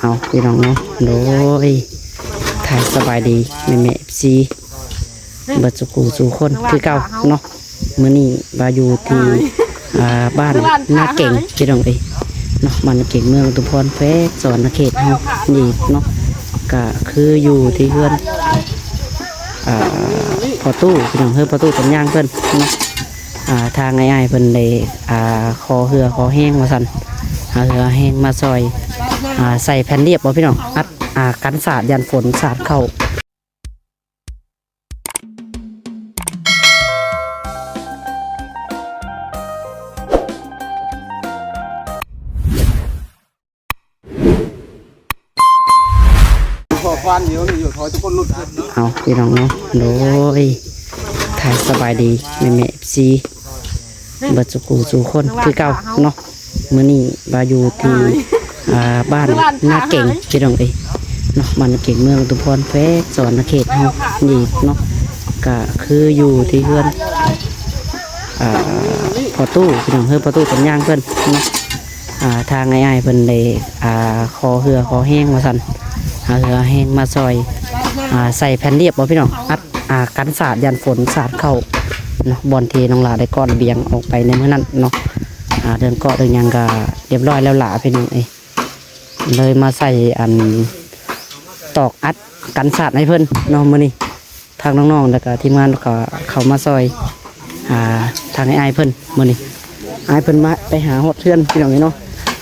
ເອົາ ພີ່ນ້ອງເນາະ ໂດຍ ທັກສະບາຍດີແມ່ໆ ເອັຟຊີ ເບິດສູ່ຄູ່ສູ່ຄົນຄືເກົ່າເນາະ. ມື້ນີ້ວ່າຢູ່ທີ່ ອ່າ ບ້ານນາເກັງ ພີ່ນ້ອງເອີຍເນາະ, ບ້ານນາເກັງ ເມືອງອຸທຸມພອນ ແຂວງສະຫວັນນະເຂດເຮົານີ້ເນາະ. ກະຄືຢູ່ທີ່ເຮືອນ ອ່າ ພໍ່ຕູ້ ພີ່ນ້ອງ, ເຮືອນພໍ່ຕູ້ ຕາຍາງເພິ່ນເນາະ. ອ່າ ທາງອ້າຍໆ ເພິ່ນໄດ້ ອ່າ ຂໍເຫື່ອຂໍແຮງວ່າຊັ້ນ, ຫາເຫື່ອແຮງມາຊ່ອຍ ອ່າ ໃສ່ແຜ່ນລຽບບໍ່ ພີ່ນ້ອງ, ອັດ ອ່າ ກັນສາດ ຢ້ານຝົນສາດເຂົ້າ. ເອົາ ພີ່ນ້ອງເນາະ ໂດຍ ທັກສະບາຍດີແມ່ໆ ເອັຟຊີ ເບິດສູ່ຄູ່ສູ່ຄົນຄືເກົ່າເນາະ. ມື້ນີ້ວ່າຢູ່ທີ່ ອ່າ ບ້ານນາເກັງ ພີ່ນ້ອງເອີຍເນາະ, ບ້ານນາເກັງ ເມືອງອຸທຸມພອນ ແຂວງສະຫວັນນະເຂດເຮົານີ້ເນາະ. ກະຄືຢູ່ທີ່ເຮືອນ ອ່າ ພໍ່ຕູ້ ພີ່ນ້ອງ, ເຮືອນພໍ່ຕູ້ ຕາຍາງເພິ່ນເນາະ. ອ່າ ທາງອ້າຍໆ ເພິ່ນໄດ້ ອ່າ ຂໍເຫື່ອຂໍແຮງວ່າຊັ້ນ, ຫາເຫື່ອແຮງມາຊ່ອຍ ອ່າ ໃສ່ແຜ່ນລຽບບໍ່ ພີ່ນ້ອງ, ອັດ ອ່າ ກັນສາດ ຢ້ານຝົນສາດເຂົ້າເນາະ, ບ່ອນທີ່ນ້ອງຫຼ້າໄດ້ກອດລະບຽງອອກໄປໃນມື້ນັ້ນເນາະ. ອ່າ ເລື່ອງເກາະເລື່ອງຫຍັງກະລຽບຮ້ອຍແລ້ວຫຼ້າ ພີ່ນ້ອງເອີຍ, ເລີຍມາໃສ່ອັນຕອກອັດກັນສາດໃຫ້ເພິ່ນເນາະ. ມື້ນີ້ທາງນ້ອງໆ ແລ້ວກະທີມງານກະເຂົ້າມາຊ່ອຍ ອ່າ ທາງອ້າຍເພິ່ນ. ມື້ນີ້ອ້າຍເພິ່ນມາ ໄປຫາຮອດເຮືອນ ພີ່ນ້ອງເອີຍເນາະ,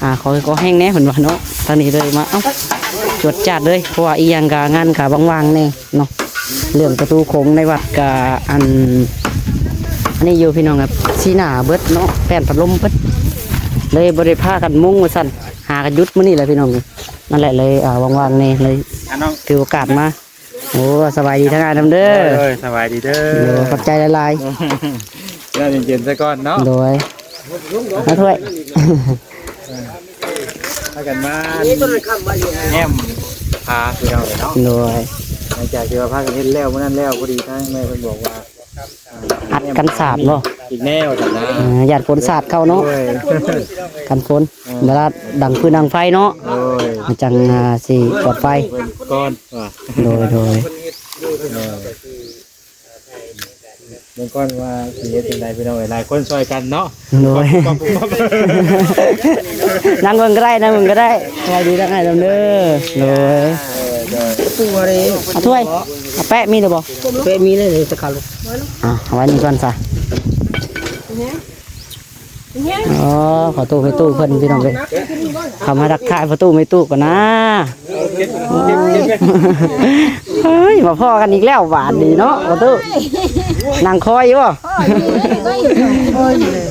ອ່າ ຂໍ ຂໍແຮງແດ່ເພິ່ນວ່າເນາະ. ທາງນີ້ເລີຍມາ ເອົ້າ ຈວດຈາດເລີຍ ເພາະວ່າອີ່ຫຍັງກະງານກະຫວ່າງໆ ແດ່ເນາະ. ເລື່ອງປະຕູໂຂງໃນວັດກະ ອັນ ອັນນີ້ຢູ່ ພີ່ນ້ອງ, ຊີ້ໜ້າເບິດເນາະ, ແປ້ນພັດລົມເບິດ ເລີຍບໍ່ໄດ້ພາກັນມຸງວ່າຊັ້ນ, ຫາກັນຢຸດມື້ນີ້ແຫຼະ ພີ່ນ້ອງ. ນັ້ນແຫຼະ ເລີຍ ອ່າ ຫວ່າງໆ ແດ່ ເລີຍຖືໂອກາດມາ. ໂອ້ ສະບາຍດີທັງອ້າຍນຳເດີ. ໂດຍ ສະບາຍດີເດີ. ໂດຍ ຂອບໃຈຫຼາຍໆ. ນ້ຳເຢັນໆ ຊະກ່ອນເນາະ. ໂດຍ ມາຖ້ວຍ ພາກັນມາແອ້ມພາພີ່ນ້ອງເນາະ. ໂດຍ ຫຼັງຈາກທີ່ວ່າພາກັນເຮັດແລ້ວມື້ນັ້ນແລ້ວ ພໍດີທາງແມ່ເພິ່ນບອກວ່າ ອັດກັນສາດບໍ່ ອີກແນວຊັ້ນນະ. ເອີ ຢ້ານຝົນສາດເຂົ້າເນາະ. ໂດຍ ກັນຝົນ ເອີ ເວລາດັງຟືນດັງໄຟເນາະ. ໂດຍ ມັນຈັ່ງ ອ່າ ຊິປອດໄພກ່ອນວ່າ. ໂດຍ ໂດຍ ໂດຍ ເບິ່ງກ່ອນວ່າຊິເຮັດຈັ່ງໃດ ພີ່ນ້ອງເອີຍ, ຫຼາຍຄົນຊ່ອຍກັນເນາະ. ໂດຍ ນັ່ງເບິ່ງກໍໄດ້ ນັ່ງເບິ່ງກໍໄດ້. ສະບາຍດີທັງອ້າຍນຳເດີ. ໂດຍ ເອີ ໂດຍ ເອົາຖ້ວຍ ເອົາແປະ ມີຫຼືບໍ່? ແປະມີແລ້ວ ເດີ ສະຄາວ. ອ່າ ເອົາໄວ້ນີ້ກ່ອນຊະ. ອໍ ພໍ່ຕູ້ແມ່ຕູ້ເພິ່ນ ພີ່ນ້ອງເອີຍ, ເຂົ້າມາທັກທາຍພໍ່ຕູ້ແມ່ຕູ້ກ່ອນນາ. ໂອ້ຍ ເຮີ້ຍ ມາພໍ້ກັນອີກແລ້ວບາດນີ້ເນາະ ພໍ່ຕູ້. ນັ່ງຄອຍຢູ່ບໍ່?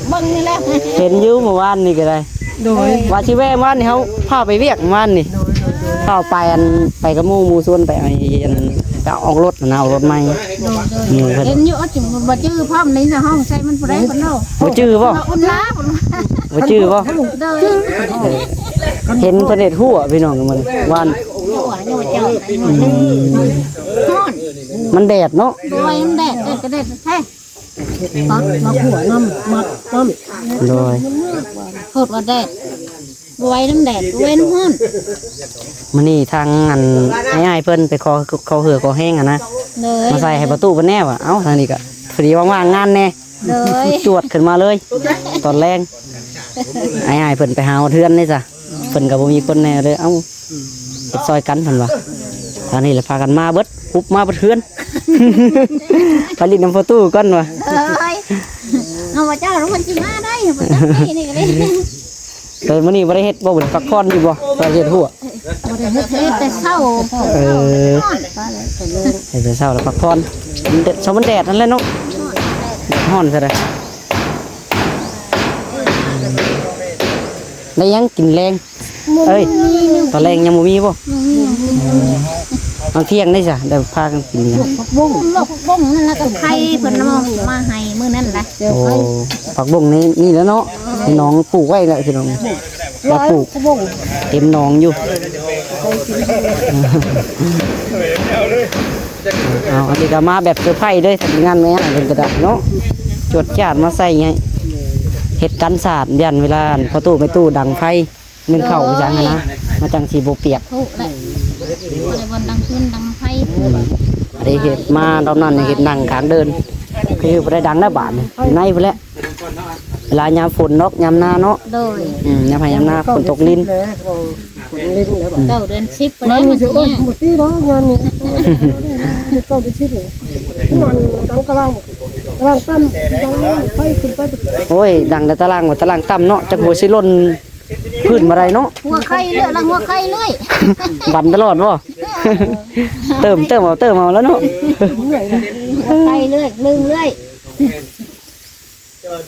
ເບິ່ງນີ້ແຫຼະ ເຫັນຢູ່ມື້ວານນີ້ກໍໄດ້. ໂດຍ ວ່າຊິແວ່ມື້ວານນີ້ ເຮົາພາໄປວຽກມື້ວານນີ້. ໂດຍ ໂດຍ ໂດຍ ພາໄປ ອັນ ໄປກັບໝູ່ ໝູ່ຊວນໄປ ໄອ້ ອັນ ໄປເອົາອອກລົດນະ ເອົາລົດໃໝ່. ໂດຍ ໂດຍ ໝູ່ເພິ່ນ ເຫັນຢູ່ ເອົາ ບໍ່ຈື່ພ້ອມໃນຫ້ອງໃສ່ມັນຜູ້ໃດເພິ່ນເນາະ. ບໍ່ຈື່ບໍ່? ອຸ່ນລາ ບໍ່ຈື່ບໍ່? ໂດຍ ເຫັນເພິ່ນເຮັດຮົ້ວ ພີ່ນ້ອງ ມື້ວານ. ອືມ ຮ້ອນ ມັນແດດເນາະ. ໂດຍ ມັນແດດ ແດດກໍແດດແທ້. ມາ ມາຂົວນຳ ມາຕົ້ມ. ໂດຍ ໂພດວ່າແດດ ບໍ່ໄຫວນຳແດດ ບໍ່ໄຫວນຳຮ້ອນ. ມື້ນີ້ທາງ ອັນ ອ້າຍໆ ເພິ່ນໄປຂໍ ຂໍເຫື່ອຂໍແຮງຫັ້ນນະ. ໂດຍ ມາໃສ່ໃຫ້ພໍ່ຕູ້ເພິ່ນແດ່ວ່າ. ເອົ້າ ທາງນີ້ກໍພໍດີວ່າງໆ ງານແດ່. ໂດຍ ຈວດຂຶ້ນມາເລີຍຕອນແລງ. ອ້າຍໆ ເພິ່ນໄປຫາຮອດເຮືອນເດ້ຊະ, ເພິ່ນກໍບໍ່ມີຄົນແດ່ເລີຍ. ເອົ້າ ເຮັດຊ່ອຍກັນເພິ່ນວ່າ. ທາງນີ້ລະພາກັນມາເບິດ ຮຸບມາເບິດເຮືອນ ໄປຫຼິ້ນນຳພໍ່ຕູ້ກ່ອນວ່າ. ເອີຍ ເອົາວ່າເຈົ້າລະມັນຊິມາໄດ້ ບໍ່ຈັກໄປນີ້ກໍໄດ້. ເອີ ມື້ນີ້ບໍ່ໄດ້ເຮັດບໍ່? ພັກຜ່ອນຢູ່ບໍ່? ບໍ່ໄດ້ເຮັດຮົ້ວ ບໍ່ໄດ້ເຮັດ ເຮັດແຕ່ເຊົ້າ. ເອີ ເຮັດແຕ່ເຊົ້າລະພັກຜ່ອນ. ມັນແດດ ຊ່ວງມັນແດດນັ້ນແຫຼະເນາະ ແດດຮ້ອນຊະເດ້. ໄດ້ຫຍັງກິນແລງ? ເອີຍ ຕອນແລງຍັງບໍ່ມີບໍ່? ບໍ່ມີ ຍັງບໍ່ມີ. ຕອນທ່ຽງໄດ້ຊະ ໄດ້ພາກັນກິນຫຍັງ? ຜັກບົ້ງ ຜັກບົ້ງນັ້ນລະ ໄຂ່ເພິ່ນເອົາມາໃຫ້ມື້ນັ້ນລະ. ໂອ້ ຜັກບົ້ງນີ້ ນີ້ແຫຼະເນາະ ນ້ອງປູກໄວ້ແຫຼະພີ່ນ້ອງ. ແລ້ວປູກເຕັມໜອງຢູ່. ເອົາ ອັນນີ້ກໍມາແບບເຊີໄພເດ້ ທາງທີມງານແມ່ອ້າຍເພິ່ນກໍໄດ້ເນາະ ຈວດຈາດມາໃສ່ໃຫ້ ເຮັດກັນສາດ ຢ້ານເວລາພໍ່ຕູ້ແມ່ຕູ້ດັງໄຟ ໜຶ້ງເຂົ້າ ໂດຍ ໄປຈັ່ງຫັ້ນນະ ມັນຈັ່ງຊິບໍ່ປຽກ ທຸແຫຼະ ບໍ່ໄດ້ບ່ອນດັງຟືນດັງໄຟ ອືມ ອັນນີ້ເຮັດມາລອບນັ້ນນີ້ເຮັດນັ່ງກາງເດີ່ນ ຄືບໍ່ໄດ້ດັງແລ້ວບາດນີ້ ຢູ່ໃນພຸ້ນແຫຼະ ເວລາຍາມຝົນເນາະ ຍາມນາເນາະ ໂດຍ ອືມ ຍາມໄຮ່ຍາມນາ ຝົນຕົກລິນ ເກົ້າເດືອນສິບ ແລ້ວມັນຊິ ມັນຊິອົດບໍ່ຕິດອກງານນີ້ ເກົ້າເດືອນສິບ ມັນດັງຕາລາງ ຕາລາງຕ່ຳ ດັງໄຟຂຶ້ນໄປ ໂອ້ຍ ດັງແຕ່ຕາລາງວ່າຕາລາງຕ່ຳເນາະ ຈັກຫົວຊິຫຼົ່ນ ພື້ນບໍ່ໄດ້ເນາະ ຫົວໄຂ່ເລື້ອຍ ຫຼັງຫົວໄຂ່ເລື້ອຍ ບັນຕະຫຼອດບໍ່? ເຕີມ ເຕີມເອົາ ເຕີມເອົາແລ້ວເນາະ ຫົວໄຂ່ເລື້ອຍ ລຶ່ງເລື້ອຍ ເອົາ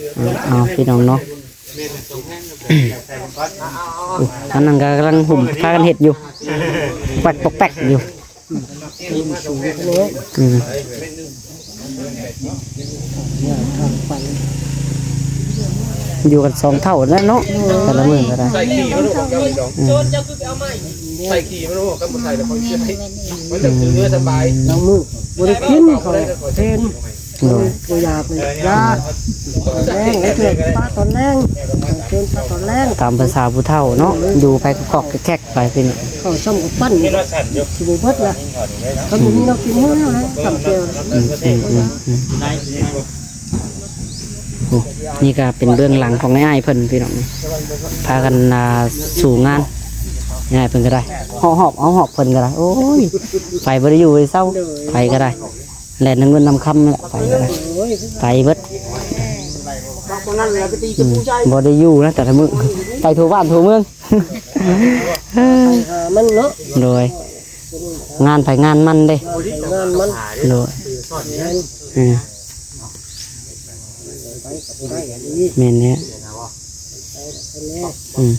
ເອົາ ພີ່ນ້ອງເນາະ ໂອ້ ທາງນັ້ນກໍກຳລັງຫຸ້ມ ພາກັນເຮັດຢູ່ ແປັກປອກແປັກຢູ່. ອືມ ຢູ່ກັນສອງເຖົ້າແລ້ວເນາະ ແຕ່ລະມື້ກໍໄດ້ ອືມ ໃສ່ຂີ້ມັນບໍ່ ຄັນບໍ່ໃສ່ແລ້ວເຂົາຊິໃຫ້ ມັນຈະເນື້ອສະບາຍ ບາງມື້ບໍ່ໄດ້ກິນເຂົາເຫັນ ໂດຍ ບໍ່ຢາກເລີຍ ຢາກ ແລງ ເຮັດເທື່ອປາຕອນແລງ ເປັນປາຕອນແລງ ຕາມພາສາຜູ້ເຖົ້າເນາະ ຢູ່ໄປກໍກອກແຄກໄປ ເປັນເຂົ້າຊ້ຳກັບປັ້ນ ຊິບໍ່ເບິດລະ ຄັນບໍ່ມີແນວກິນ ເຮົາແລ້ວນະ ຕຳແຈ່ວ ອືມ ອືມ ອືມ ອືມ ໂອ້ ນີ້ກໍເປັນເບື້ອງຫຼັງຂອງອ້າຍໆເພິ່ນ ພີ່ນ້ອງ ພາກັນ ອ່າ ສູ້ງານ ອ້າຍເພິ່ນກໍໄດ້ ເຮົາຮອບ ເຮົາຮອບເພິ່ນກໍໄດ້ ໂອ້ຍ ໄປບໍ່ໄດ້ຢູ່ໄດ້ເຊົາ ໄປກໍໄດ້ ແລ່ນນຳເງິນນຳຄຳແຫຼະ ໄປກໍໄດ້ ໄປເບິດ ອືມ ບໍ່ໄດ້ຢູ່ນະແຕ່ລະມື້ ໄປທົ່ວບ້ານທົ່ວເມືອງ ໄປຫາມັນເນາະ ໂດຍ ງານໃຜງານມັນເດ້ ງານມັນ ໂດຍ ອືມ ແມ່ນແລ້ວ ອືມ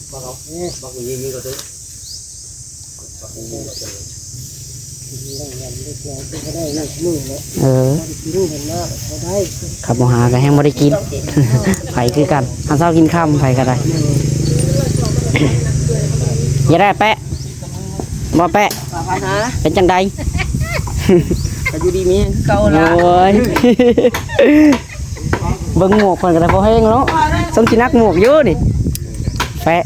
ເອີ ຄັນບໍ່ຫາກໍແຮ່ງບໍ່ໄດ້ກິນ ໄປຄືກັນ ຫາເຊົ້າກິນຄ່ຳ ໃຜກໍໄດ້ ຢ່າໄດ້ແປະ ບໍ່ແປະ ເປັນຈັ່ງໃດ ກໍຢູ່ດີມີແຮງຄືເກົ່າລະ ໂອ້ຍ ເບິ່ງໝວກເພິ່ນກໍໄດ້ພໍແຮງເນາະ ສົມຊິໜັກໝວກຢູ່ນີ້ ແປະ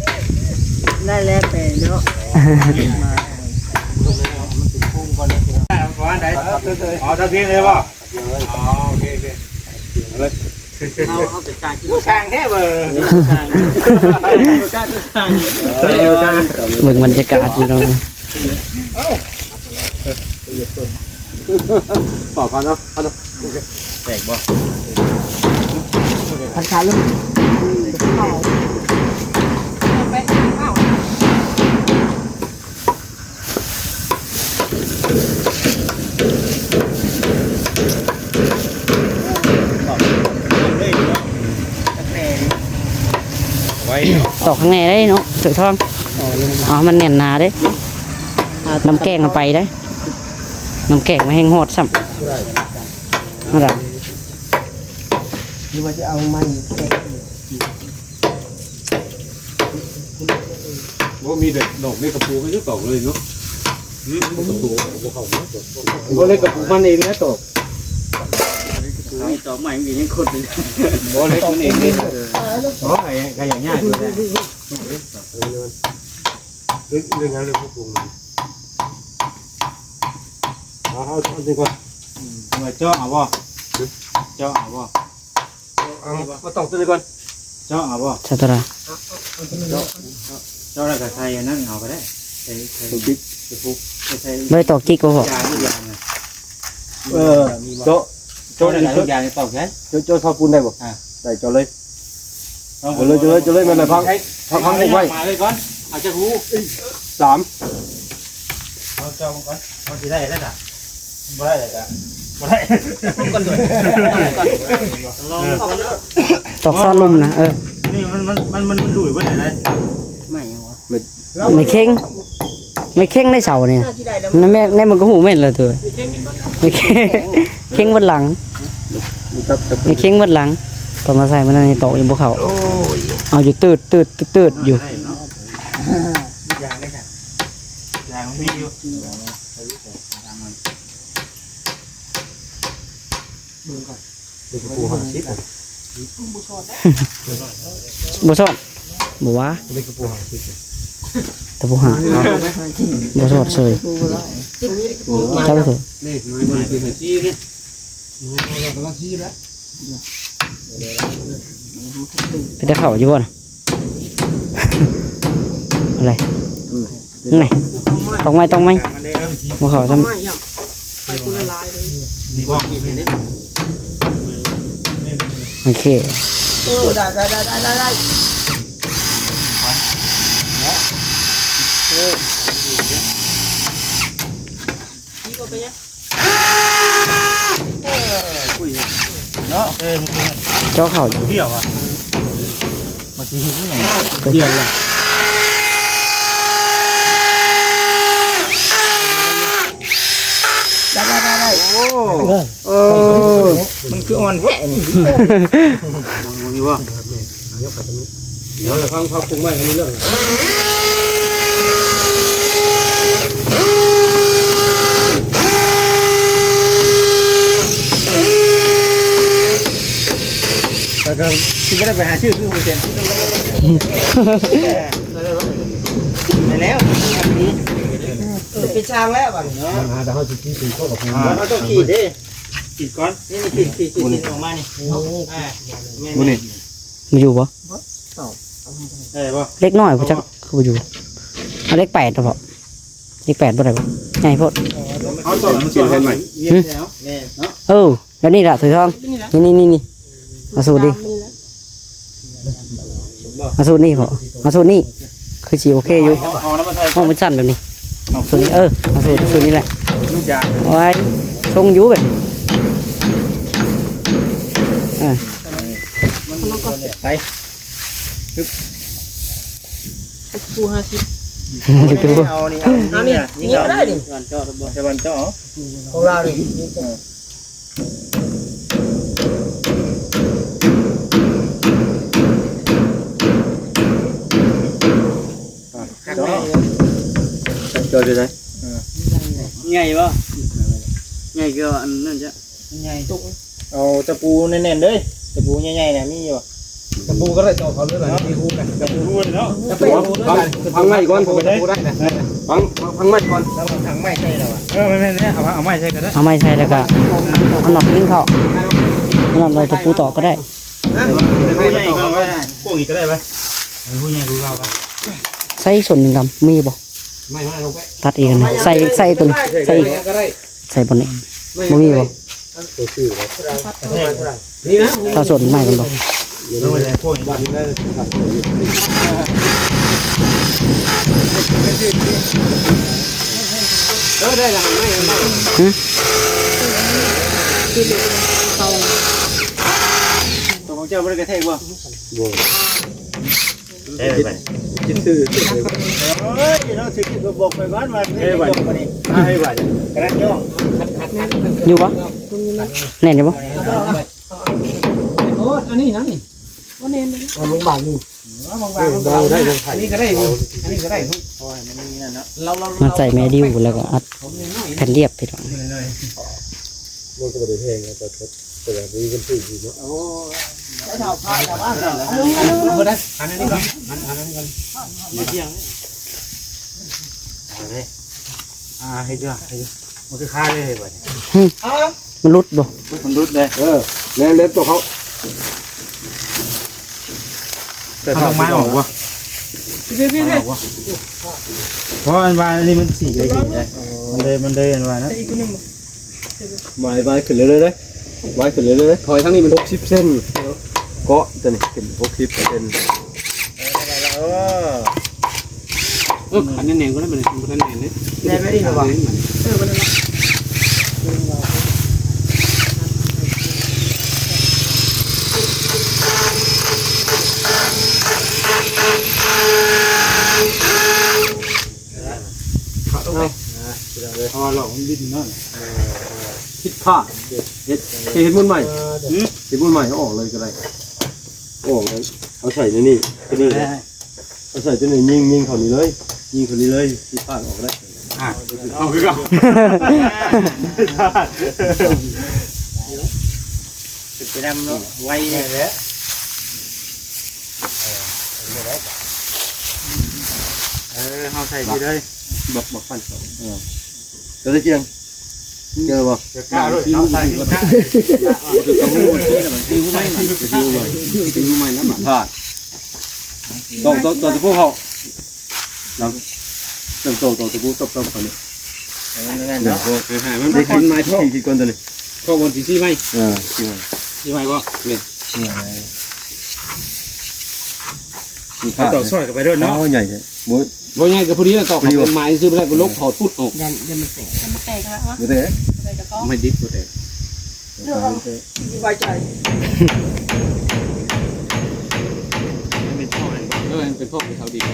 ໄດ້ແລ້ວແປະເນາະ ເອົາເທົ່ານີ້ເລີຍບໍ່? ອໍ ໂອເຄ ໂອເຄ ເອົາເລີຍ ເຮົາ ເຮົາໄປກາງກິນ ກາງແທ້ເວີ້ຍ ເບິ່ງບັນຍາກາດພີ່ນ້ອງ ເປົ່າພັນເນາະ ພັນເນາະ ແຕກບໍ່? ພັນຊາເລີຍ ຕອກຂ້າງໃນໄດ້ເນາະ ເສືອທອງ ເອົາໃຫ້ມັນແໜ້ນໜາເດ້ ນ້ຳແກງເອົາໄປເດ້ ນ້ຳແກງມາແຮ່ງຮອດຊ້ຳ ນັ້ນລະ ຫຼືວ່າຈະເອົາໃໝ່ ບໍ່ມີແຕ່ດອກເມັດກະປູມັນຍັງຕອກເລີຍເນາະ ຫືມ ເມັດກະປູບໍ່ເຂົ້າເນາະ ບໍ່ເລັກກະປູມັນເອງແຫຼະຕອກ ນີ້ຕອກໃໝ່ມັນກໍຍັງຄົດຢູ່ ບໍ່ເລັກມັນເອງເດ້ ໂອ້ຍ ກໍຍັງຍາກຢູ່ແຫຼະ ເລື່ອງ ເລື່ອງຫຍັງເລື່ອງພວກກຸງ ເອົາ ເອົາ ເອົານີ້ກ່ອນ ເຈາະເອົາບໍ່? ເຈາະເອົາບໍ່? ເອົາ ມາຕອກຕົວນີ້ກ່ອນ ເຈາະເອົາບໍ່? ເຈາະຕົວໃດ? ເຈາະ ເຈາະແລ້ວກໍໃສ່ອັນນັ້ນເອົາກໍໄດ້ ໃສ່ ໃສ່ ຕົວຈິກ ໃສ່ ບໍ່ໄດ້ຕອກຈິກບໍ່? ຢາງ ຢາງນະ ເອີ ເຈາະ ເຈາະ ເຈາະແລ້ວກໍຢາງຕອກໃສ່ ເຈາະ ເຈາະເສົາປູນໄດ້ບໍ່? ອ່າ ໄດ້ ເຈາະເລີຍ ເອົາເລີຍ ເຈາະເລີຍ ເຈາະເລີຍ ແມ່ນແຫຼະ ພັງ ພັງ ພັງໄວ້ ມາເລີຍກ່ອນ ເອົາຈັກຮູ? ສາມ ເອົາເຈາະມັນກ່ອນ ມັນຊິໄດ້ແລ້ວນະ ບໍ່ໄດ້ແລ້ວກະ ບໍ່ໄດ້ ລອງກ່ອນ ລອງກ່ອນ ຕອກຊອນລຸ່ມນະ ເອີ ນີ້ມັນ ມັນ ມັນ ມັນດຸຍເບິດແລ້ວ ໄມ້ຫຍັງວະ? ໄມ້ເຄັງ ໄມ້ເຄັງໃນເສົານີ້ ໃນແມ່ ໃນມັນກໍຮູ້ແມ່ນແລ້ວຕົວະ ໄມ້ເຄັງ ເຄັງເບິດຫຼັງ ໄມ້ເຄັງເບິດຫຼັງ ຕອນມາໃສ່ມື້ນັ້ນນີ້ຕອກຍັງບໍ່ເຂົ້າ ເອົາຢູ່ ຕືດ ຕືດ ຕືດ ຕືດຢູ່ ຢາງນີ້ ຢາງມີຢູ່ ເບິ່ງກ່ອນ ເຫຼັກກະປູຫ້າສິບ ບໍ່ຊອດ ບໍ່ວ່າ ເຫຼັກກະປູຫ້າສິບ ຕະປູຫາກ ບໍ່ສອດເຊີຍ ຈັບໄປເຖາະ. ເປັນຕາເຂົ້າຢູ່ບໍ່ນະ? ອະໄລ? ນີ້ ຕອກໄມ້ ຕອກໄມ້ ບໍ່ເຂົ້າຊ້ຳ. ໂອເຄ ເອີ ໄດ້ ໄດ້ ໄດ້ ໄດ້ ໄດ້ ເອີ ເນາະ ເຈາະເຂົ້າຢູ່ ດຽວອະ ມັນຊິເຮັດຫຍັງ ດຽວລະ ໄດ້ ໄດ້ ໄດ້ ໂອ້ ເອີ ມັນຄືອ່ອນແທ້ນີ້ ນີ້ບໍ່ ດຽວລະ ຟັງ ຟັງປຸງໄມ້ ອັນນີ້ເລື່ອງ ແລ້ວກໍຊິບໍ່ໄດ້ໄປຫາຊື້ຄືໝູ່ເຊັນ ໄດ້ແລ້ວ ເປັນຊ່າງແລ້ວບັດນີ້ເນາະ ມັນຫາແຕ່ເຮົາຊິກິນເປັນຄົນກັບຜູ້ ອ່າ ເຮົາຕ້ອງຂີດເດ້ ຂີດກ່ອນ ນີ້ ນີ້ ຂີດ ຂີດ ຂີດ ຂີດອອກມານີ້ ອ່າ ແມ່ນ ບໍ່ນີ້ ມັນຢູ່ບໍ່? ເອີ ບໍ່ ເລັກນ້ອຍບໍ່ຈັກ ຄືບໍ່ຢູ່ ເອົາເລັກແປດເນາະ ເພາະເລັກແປດບໍ່ໄດ້ບໍ່ ໃຫຍ່ໂພດ ເອົາສອງ ມັນສອງ ໃຫ້ໃໝ່ ຫຶ ແມ່ນເນາະ ເອີ ແບບນີ້ລະ ຖືທອງ ນີ້ ນີ້ ນີ້ ນີ້ ເອົາສູດນີ້ ເອົາສູດນີ້ເພາະ ເອົາສູດນີ້ ຄືຊິໂອເຄຢູ່ ເອົາ ເອົານຳມັນໃສ່ ເອົາມັນສັ້ນແບບນີ້ ເອົາສູດນີ້ ເອີ ເອົາສູດ ສູດນີ້ແຫຼະ ເອົາໄວ້ ຊົງຢູ່ແບບນີ້ ເອີ ໄປ ຮຶບ ຜູ້ຫ້າສິບ ເອົານີ້ ເອົານີ້ ເອົານີ້ ນີ້ກໍໄດ້ນີ້ ເຈາະ ເຈາະ ເຈາະ ຂອງລາວນີ້ ເອີ ຄັກແນ່ ເຈາະຢູ່ໃສ ເອີ ໃຫຍ່ບໍ່ ໃຫຍ່ກວ່າອັນນັ້ນຈ້ະ ໃຫຍ່ ເອົາຕະປູແໜ້ນໆເດີ ຕະປູໃຫຍ່ໆນະ ມີຢູ່ ຕະປູກໍໄດ້ ເຈາະເຂົາເລີຍ ມີຮູນະ ຕະປູເນາະ ຕະປູ ພັງໄມ້ກ່ອນ ຕະປູໄດ້ ພັງ ພັງໄມ້ກ່ອນ ລະຫວ່າງຖັງໄມ້ໃສ່ລະຫວ່າ ເອີ ແມ່ນໆ ເອົາ ເອົາໄມ້ໃສ່ກໍໄດ້ ເອົາໄມ້ໃສ່ ແລ້ວກໍເອົາໜອກຍິງເຂົ້າ ເອົາໜອກ ເອົາຕະປູຕອກກໍໄດ້ ຕະປູໃຫຍ່ກ່ອນກໍໄດ້ ພວກນີ້ກໍໄດ້ໄປ ເອົາຮູໃຫຍ່ກວ່າເກົ່າໄປ ໃສ່ສົ້ນດຳ ມີບໍ່? ຕັດອີກອັນໜຶ່ງ ໃສ່ ໃສ່ຕົວນີ້ ໃສ່ອີກ ໃສ່ບ່ອນນີ້ ບໍ່ມີບໍ່? ຖ້າສົ້ນໃໝ່ກັນບໍ່? ຫຶ? ຕົວຂອງເຈົ້າບໍ່ໄດ້ກະແທກບໍ່? ບໍ່. ເອີ ໄປ ຄິດຊື່ ເອີຍ ເນາະ ຊິຄິດກໍບອກໄປກ່ອນວ່າ ເອີ ໄປ ໄປ ກະດານຍ່ອງ ຢູ່ບໍ່? ແໜ້ນຢູ່ບໍ່? ໂອ້ ອັນນີ້ຫຍັງນີ້? ບໍ່ແໜ້ນເດ້ ເອົາລົງບາງນີ້ ເອົາບາງໆ ເອີ ບາງໄດ້ ອັນນີ້ກໍໄດ້ ອັນນີ້ກໍໄດ້ ເພາະວ່າມັນມີນັ້ນເນາະ ມັນໃສ່ແມ່ດິວ ແລ້ວກໍອັດແຜ່ນລຽບ ພີ່ນ້ອງ ມັນກໍບໍ່ໄດ້ແພງນະ ແຕ່ວ່າມີເງິນຊື້ຢູ່ເນາະ ໂອ້ ໄດ້ເທົ່າພາຊາວບ້ານ ເອົາລົງ ເອົາລົງ ເອົາໄດ້ ອັນນີ້ກ່ອນ ອັນ ອັນນີ້ກ່ອນ ດຽວ ເອົາເດ້ ອ່າ ເຮັດຢູ່ ເຮັດຢູ່ ມັນຄືຄາເລີຍບັດນີ້ ມັນຫຼຸດບໍ່? ມັນຫຼຸດເດ້ ເອີ ແລ້ວ ແລ້ວຕົວເຂົາ ເອົາດອກໄມ້ອອກບໍ່? ເພາະອັນວ່າອັນນີ້ມັນສີໄດ້ດີເດ້ ມັນເລີຍ ມັນເລີຍອັນວ່ານະ ວາຍ ວາຍຂຶ້ນເລື້ອຍໆເດ້ ວາຍຂຶ້ນເລື້ອຍໆເດ້ ຖອຍທາງນີ້ມັນຫົກສິບເຊັນ ເກາະຕົວນີ້ເປັນຫົກສິບເຊັນ ເອີ ໄດ້ແລ້ວ ເອີ ເອີ ຄັນແໜ້ນໆກໍໄດ້ ມັນບໍ່ທັນແໜ້ນເດ້ ແໜ້ນໄວ້ນີ້ລະຫວາ? ເອີ ບໍ່ໄດ້ລະ ເອົາ ເພາະວ່າລອກມັນບິນເນາະ ຜິດພາດ ເຮັດ ເຮັດໝູນໃໝ່ ຫື ເຮັດໝູນໃໝ່ ເອົາອອກເລີຍກໍໄດ້ ອອກເລີຍ ເອົາໃສ່ໃນນີ້ ຕົວນີ້ ເອົາໃສ່ຕົວນີ້ ຍິງ ຍິງເຂົ້ານີ້ເລີຍ ຍິງເຂົ້ານີ້ເລີຍ ທີ່ພາດອອກໄດ້ ອ່າ ເອົາຄືເກົ່າ ເປັນໄປນຳເນາະ ໄວແຫຼະ ເອີ ເອົາ ເອີ ເຮົາໃສ່ຊິເລີຍ ບັກ ບັກຟັນເຂົາ ເອີ ກໍໄດ້ກຽງ ກຽງແລ້ວບໍ່? ກະກ້າໂລດເນາະ ໃສ່ກະກ້າ ຄືກະໝູ່ທີ່ລະມັນ ຊິຮູ້ໃໝ່ນະ ຊິຮູ້ໃໝ່ ຊິຮູ້ໃໝ່ນະ ພາດ ຕ້ອງ ຕ້ອງ ຕ້ອງຕະປູເຂົາ ນຳ ຕ້ອງ ຕ້ອງຕະປູຕົບໆເຂົານີ້ ເອີ ນັ້ນແຫຼະເນາະ ໃຫ້ມັນໄດ້ຂຶ້ນມາທີ່ ທີ່ກ່ອນຕົວນີ້ ເພາະວ່າຊິຊີ້ໃໝ່ ເອີ ຊີ້ໃໝ່ ຊີ້ໃໝ່ບໍ່? ແມ່ນ ເອົາຕອກຊອຍເຂົ້າໄປໂລດເນາະ ໂອ້ ໃຫຍ່ແທ້ ບໍ່ ບໍ່ໃຫຍ່ກໍພໍດີແລ້ວ ຕອກເຂົ້າໄປໄມ້ຊື່ບໍ່ໄດ້ ບໍ່ລົກເຂົາປຸດອອກ ຢ້ານ ຢ້ານມັນແຕກ ມັນບໍ່ແຕກແລ້ວວະ ບໍ່ແຕກ ບໍ່ແຕກກໍຕ້ອງ ໄມ້ດິບບໍ່ແຕກ ສະບາຍໃຈ ມັນເປັນທໍ່ໃຫ້ບໍ່? ເອີ ມັນເປັນທໍ່ໃຫ້ເຂົາດີ ເ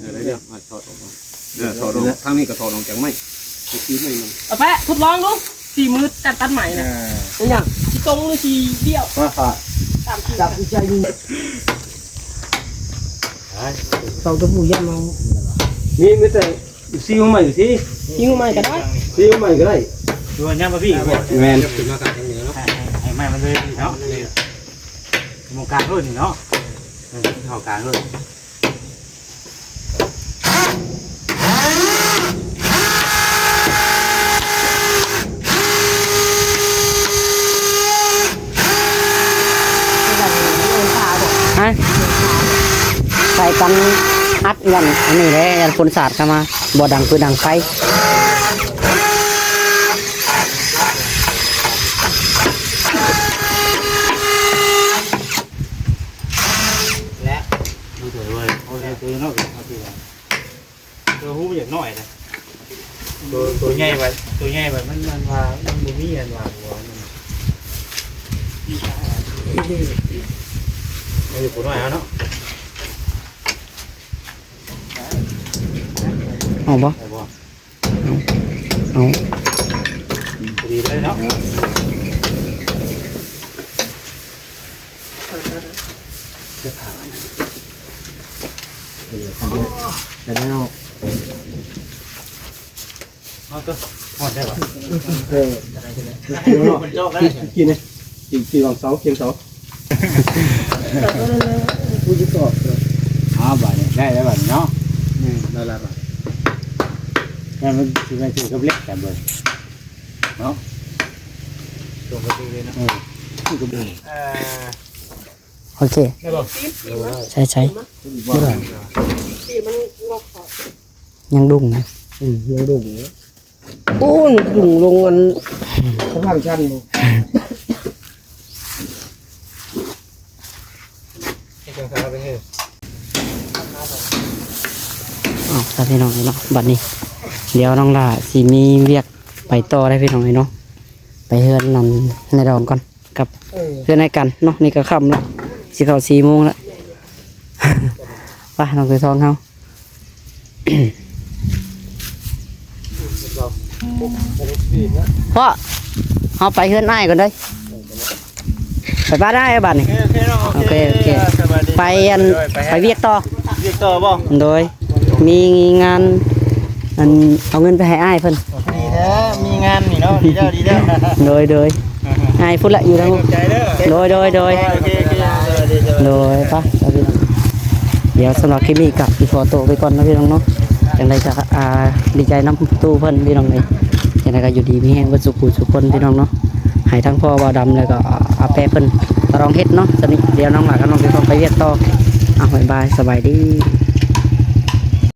ອີ ໄດ້ແລ້ວ ຖອດອອກມາ ເອີ ຖອດອອກ ທາງນີ້ກໍຖອດອອກຈາກໄມ້ ເອົາໄປທົດລອງດູ ສີມືການຕັດໄມ້ນະ ເປັນຫຍັງ ຊິຕົງຫຼືຊິດ່ຽວ ມາ ຕາມທີ່ ເອົາຕະປູຢ້າມເອົາ ມີ ມີແຕ່ ຊີໃໝ່ ຊີ ຊີໃໝ່ກໍໄດ້ ຊີໃໝ່ກໍໄດ້ ຄືວ່າຍັງບໍ່ມີບໍ່ ແມ່ນ ໃຫ້ ໃຫ້ໄມ້ມັນເລີຍເນາະ ໝ່ອງກາງເລີຍນີ້ເນາະ ເອີ ເຂົ້າກາງເລີຍ ຮະ ໃສ່ກັນອັດ ຢ້ານອັນນີ້ແຫຼະ ຢ້ານຝົນສາດເຂົ້າມາ ບໍ່ດັງຟືນດັງໄຟ ແລະ ໂຕເລີຍ ໂຕເລີຍເນາະ ໂຕຮູ້ມັນຢາກນ້ອຍນະ ໂຕ ໂຕໃຫຍ່ໄວ້ ໂຕໃຫຍ່ໄວ້ ມັນ ມັນວ່າ ມັນບໍ່ມີອັນວ່າຫົວມັນ ມັນຢູ່ຜູ້ນ້ອຍເຮົາເນາະ ອອກບໍ່? ໄດ້ບໍ່? ເອົາ ເອົາ ພໍດີເລີຍເນາະ ເອີ ເອົາຕົວ ຮອດໄດ້ບໍ່? ເອີ ກິນ ກິນ ກິນ ກິນວາງເສົາ ກຽງເສົາ ກູຊິຕອບ ເອົາບາດນີ້ ໄດ້ແລ້ວບາດນີ້ເນາະ ອືມ ໄດ້ແລ້ວບາດນີ້ ແຕ່ມັນຊິໄປຖືກັບເຫຼັກກັນເບິ່ງເນາະ ຕົງໄປເລີຍເນາະ ເອີ ຖືກັບເຫຼັກ ເອີ ໂອເຄ ໄດ້ບໍ່? ໃສ່ ໃສ່ ຍັງດຸ້ງນະ ອືມ ຍັງດຸ້ງຢູ່ ໂອ້ຍ ດຸ້ງລົງອັນ ສະພານຊັນ ເອົາ ພີ່ນ້ອງເນາະ ບັດນີ້ ດຽວນ້ອງຫຼ້າຊິມີວຽກໄປຕໍ່ໄດ໋ ພີ່ນ້ອງເນາະ ໄປເຮືອນນັ້ນນາຍດອງກ່ອນ ກັບ ເອີ ເຮືອນອ້າຍກັນເນາະ ນີ້ກໍຄ່ຳແລ້ວ ຊິເຂົ້າສີ່ໂມງແລ້ວ ໄປ ນ້ອງໄກ່ທອງເຮົາ ພໍ່ ເຮົາໄປເຮືອນອ້າຍກ່ອນເດີ້ ໄປບ້ານອ້າຍບາດນີ້ ໂອເຄ ໂອເຄເນາະ ໂອເຄ ໂອເຄ ໂອເຄ ສະບາຍດີ ໄປອັນ ໂດຍ ໄປ ໄປວຽກຕໍ່ ວຽກຕໍ່ບໍ່? ໂດຍ ມີງານ ອັນ ເອົາເງິນໄປໃຫ້ອ້າຍເພິ່ນ ດີແທ້ ມີງານນີ້ເນາະ ດີແລ້ວ ດີແລ້ວ ໂດຍ ໂດຍ ອ້າຍພຸ້ນລະຢູ່ທາງ ຂອບໃຈເດີ້ ໂດຍ ໂດຍ ໂດຍ ໂອເຄ ໂອເຄ ສະບາຍດີ ສະບາຍດີ ໂດຍ ໄປ ໄປພີ່ນ້ອງ ດຽວສຳລັບຄລິບນີ້ກໍຊິຂໍໂຕໄປກ່ອນເນາະພີ່ນ້ອງເນາະ ຈັ່ງໃດກໍ ອ່າ ດີໃຈນຳຕູ້ເພິ່ນພີ່ນ້ອງເອີຍ ຈັ່ງໃດກໍຢູ່ດີມີແຮງເບິດສູ່ຜູ້ສູ່ຄົນພີ່ນ້ອງເນາະ ໃຫ້ທັງພໍ່ບ່າວດຳ ແລ້ວກໍອາແປະເພິ່ນລອງເຮັດເນາະ ສ່ຳນີ້ ດຽວນ້ອງຫຼ້າກັບນ້ອງໄກ່ທອງໄປວຽກຕໍ່ ອ່າ ບາຍບາຍ ສະບາຍດີ.